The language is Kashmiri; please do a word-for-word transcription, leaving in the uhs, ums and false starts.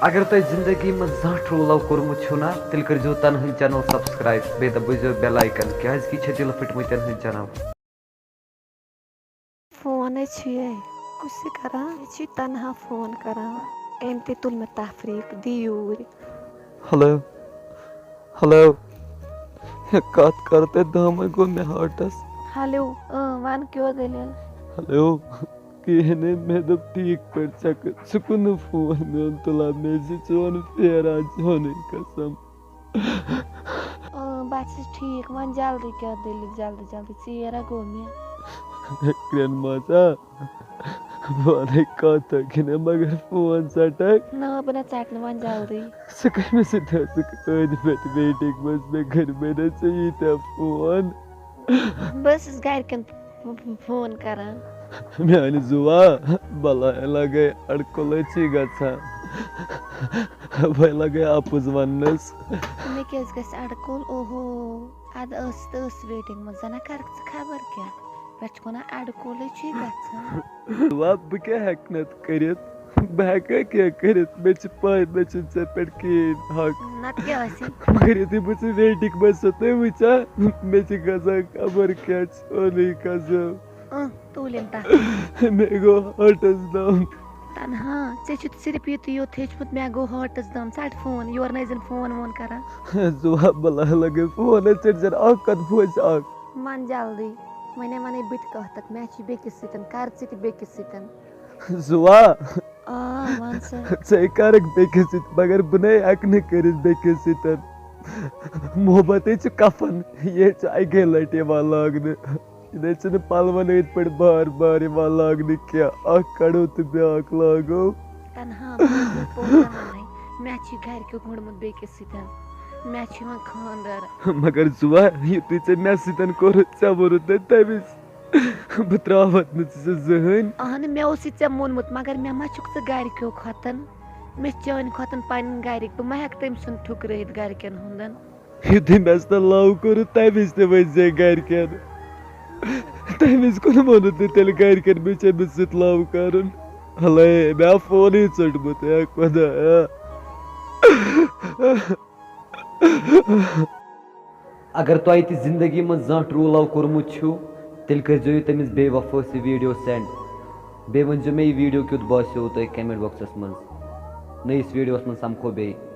اگر تۄہہِ زندگی منٛز زانٛہہ ٹرٛو لو کوٚرمُت چھُو نا، تیٚلہِ کٔرۍزیو تنہٲنۍ چینل سبسکرائب، بیٚیہِ دبٲیزیو بیل آیکن، کیٛازِ کہِ یہِ چھےٚ دِلہٕ پھٔٹمٕتٮ۪ن ہٕنٛز چینل۔ فون ہے چھُ یے، کُس یہِ کران؟ یہِ چھُ تنہا فون کران۔ أمۍ تہِ تُل مےٚ تفریٖق، دِ یوٗرۍ۔ ہیلو، ہیلو، ہے کتھ کر تہٕ دامے گوٚو مےٚ ہارٹس۔ ہیلو، اۭں، ون کیٛاہ دٔلیٖل؟ ہیلو، کِہیٖنۍ نہٕ، مےٚ دوٚپ ٹھیٖک پٲٹھۍ ژےٚ کۭژ، ژٕ کُنہٕ فون میون تُلان، مےٚ زِ چون پھیران چونُے قسم۔ اۭں، بہٕ چھَس ٹھیٖک، وۄنۍ جلدی کیٛاہ دٔلیٖل، جلدی جلدی، ژیر ہا گوٚو مےٚ۔ کرٛٮ۪ن ماسا، بہٕ وَنَے کَتھ اَکھ، مگر فون ژَٹَکھ۔ نہ، بہٕ نہ ژَٹہٕ نہٕ وۄنۍ جلدی۔ ژٕ کٔمِس سۭتۍ ٲسٕکھ أنٛدۍ پٔتۍ میٖٹِنٛگ منٛز؟ مےٚ کٔرۍ مےٚ نہ ژےٚ ییٖتیٛاہ فون۔ بہٕ ٲسٕس گَرِکٮ۪ن فون کران۔ میانہِ زُوا، بلاے لگے اڑکُلے چھی گژھان۔ وۄنۍ لگے اپُز وننس۔ مےٚ کیازِ گژھِ اڑکُل؟ اوہو، ادٕ ٲس تہٕ ٲس ویٹنگ منٛز، زنہ کرکھ ژٕ خبر کیٛاہ۔ پٮ۪ٹھ چھُکھ ونان اڑکُلے چھی گژھان۔ زُوا، بہٕ کیٛاہ ہٮ۪کہٕ نتہٕ کٔرِتھ؟ بہٕ ہٮ۪کہٕ کیٛاہ کٔرِتھ؟ مےٚ چھِ پَے، مےٚ چھُنہٕ ژےٚ پٮ۪ٹھ کِہیٖنۍ حق۔ نتہٕ کیٛاہ آسہِ؟ مگر یُتھُے بہٕ ژٕ ویٹِنٛگ منٛز چھَس تُہۍ وٕچھان، مےٚ چھِ گژھان خبر کیٛاہ چھِ سورُے قسم۔ اۭں، تُل یِم تَتھ۔ مےٚ گوٚو ہارٹَس دَم۔ تنہا، ژےٚ چھُتھ صرف یُتُے یوت ہیوٚچھمُت، مےٚ گوٚو ہارٹَس دَم۔ ژَٹ فون، یورٕ نَے زَن فون وون کَران۔ زُوا، بَلاے لَگے فون، ژٔٹۍ زَن اَکھ کَتھ بوزِ اَکھ۔ وَن جلدی، وۄنۍ ہے وَنے بہٕ تہِ کَتھ اَکھ، مےٚ چھُے بیٚکِس سۭتۍ، کَر ژٕ تہِ بیٚکِس سۭتۍ۔ زُوا۔ آ، وَن سا۔ ژے کَرَکھ بیٚکِس سۭتۍ، مگر بہٕ نَے ہٮ۪کہٕ نہٕ کٔرِتھ بیٚکِس سۭتۍ۔ محبتٕے چھُ کفن، یہِ چھُ اَکے لَٹہِ یِوان لاگنہٕ۔ یہِ نَے چھُنہٕ پَلوَن یِتھ پٲٹھۍ بار بار یِوان لاگنہٕ کینٛہہ۔ اَکھ کَڑو تہٕ بیٛاکھ لاگو۔ تنہا، بہٕ ٲسٕس پوٚز وَنان، مےٚ چھُ گَرِکیو گوٚنٛڈمُت بیٚکِس سۭتۍ۔ مےٚ چھُ یِوان خانٛدر۔ مگر زُوا، یُتھُے ژےٚ مےٚ سۭتۍ کوٚرُتھ، ژےٚ ووٚنُتھ نَے تَمہِ وِزِ۔ بہٕ ترٛاوَتھ نہٕ ژٕ زٕہٕنۍ۔ اہنہٕ، مےٚ اوسُے ژےٚ ووٚنمُت، مگر مےٚ ما چھُکھ ژٕ گَرِکیو کھۄتَن؟ مےٚ چھِ چانہِ کھۄتَن پَنٕنۍ گَرِکۍ، بہٕ ما ہٮ۪کہٕ تٔمۍ سُنٛد ٹھُکرٲیِتھ گَرِکٮ۪ن ہُنٛدَن؟ یُتھُے مےٚ سۭتۍ لَو کوٚرُتھ، تَمہِ وِزِ تہِ ؤنۍ زِ گَرِکٮ۪ن۔ تَمہِ وِزِ کُنہِ ووٚنُتھ نہٕ تیٚلہِ گَرِکٮ۪ن، مےٚ چھِ أمِس سۭتۍ لَو کَرُن؟ ہَلے، مےٚ آو فونٕے ژوٚٹمُت، ہے خۄدایا۔ اگر تۄہہِ تہِ زندگی منٛز زانٛہہ ٹرٛو لو کوٚرمُت چھُو، تیٚلہِ کٔرۍزیو یہِ تٔمِس بے وفٲسٕے ویٖڈیو سٮ۪نٛڈ۔ بیٚیہِ ؤنۍزیو مےٚ یہِ ویٖڈیو کیُتھ باسیووُ تۄہہِ کمٮ۪نٛٹ باکسَس منٛز۔ نٔیِس ویٖڈیوَس منٛز سَمکھو بیٚیہِ۔